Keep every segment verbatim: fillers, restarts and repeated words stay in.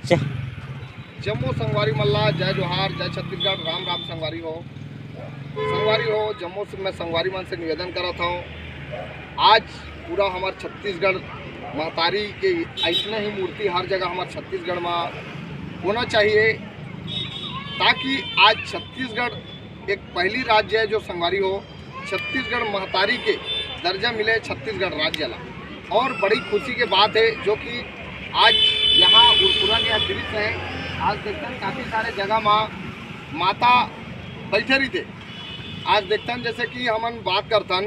जम्मो संगवारी मन ला जय जोहार, जय छत्तीसगढ़, राम राम संगवारी हो। संगवारी हो, जम्मो से मैं संगवारी मन से निवेदन करत हूँ, आज पूरा हमार छत्तीसगढ़ महतारी के ऐसने ही मूर्ति हर जगह हमार छत्तीसगढ़ में होना चाहिए, ताकि आज छत्तीसगढ़ एक पहली राज्य है जो संगवारी हो, छत्तीसगढ़ महतारी के दर्जा मिले छत्तीसगढ़ राज्य ला। और बड़ी खुशी के बात है जो कि आज यहाँ उरपुरा के यहाँ दृश्य है। आज देखथन काफ़ी सारे जगह मा माता बैठे रहिथे। आज देखथन जैसे कि हमन बात करथन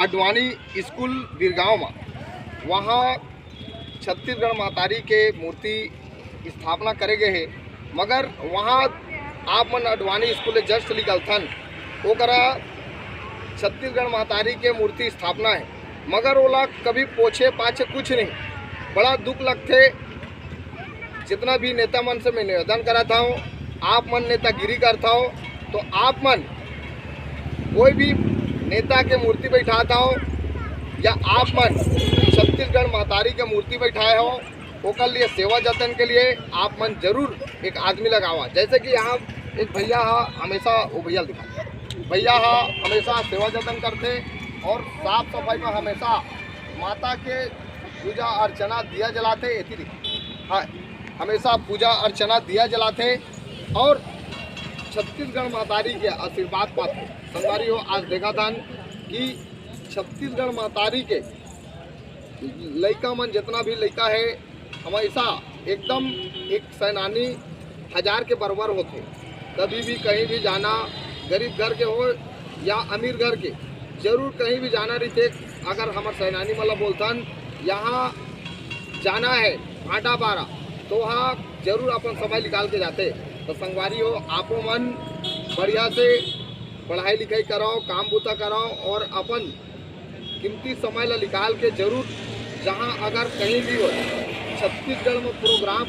अडवाणी स्कूल बिरगांव मा, वहाँ छत्तीसगढ़ महतारी के मूर्ति स्थापना करे गए हे, मगर वहाँ आप मन अडवाणी स्कूल ले जस्ट निकलथन, ओकरा छत्तीसगढ़ महतारी के मूर्ति स्थापना है, मगर ओला कभी पोछे पाछे कुछ नहीं। बड़ा दुख लगथे। जितना भी नेता मन से मैं निवेदन करत हूँ, आप मन नेतागिरी करत हूँ, तो आप मन कोई भी नेता के मूर्ति बैठात हो या आप मन छत्तीसगढ़ महतारी के मूर्ति बैठाए हो, ओकर लिए सेवा जतन के लिए आप मन जरूर एक आदमी लगावा। जैसे कि यहाँ एक भैया हा, हमेशा वो भैया दिखा, भैया हा हमेशा सेवा जतन करथे और साफ सफाई में हमेशा माता के पूजा अर्चना दिया जलाथे। एती देखिए, हाँ, हमेशा पूजा अर्चना दिया जलाथे और छत्तीसगढ़ महतारी के आशीर्वाद पाथे। संगवारी हो, आज देखत हन कि छत्तीसगढ़ महतारी के लइका मन, जितना भी लइका है, हमेशा एकदम एक सेनानी हजार के बराबर होथे। कभी भी कहीं भी जाना, गरीब घर के हो या अमीर घर के, जरूर कहीं भी जाना रहिथे, अगर हमर सेनानी मन ला बोलथन, यहाँ जाना है भाटा बारा, तो वहाँ जरूर अपन समय निकाल के जाथे। तो संगवारी हो, आपो मन बढ़िया से पढ़ाई लिखाई कराओ, काम बूता कराओ और अपन कीमती समय ला निकाल के जरूर, जहाँ अगर कहीं भी हो, छत्तीसगढ़ में प्रोग्राम,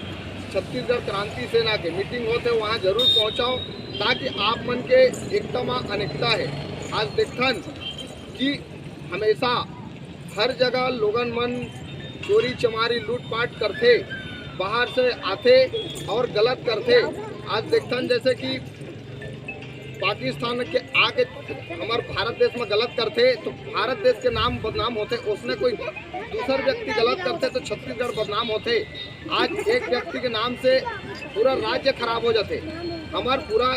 छत्तीसगढ़ क्रांति सेना के मीटिंग होथे, वहाँ जरूर पहुँचाओ, ताकि आप मन के एकता में अनेकता है। आज देखथन कि हमेशा हर जगह लोगन मन चोरी चमारी लूटपाट करथे, बाहर से आथे और गलत करथे। आज देखथन जैसे कि पाकिस्तान के आके हमार भारत देश में गलत करथे, तो भारत देश के नाम बदनाम होथे। उसने कोई दूसर व्यक्ति गलत करथे, तो छत्तीसगढ़ बदनाम होथे। आज एक व्यक्ति के नाम से पूरा राज्य खराब हो जाथे। हमार पूरा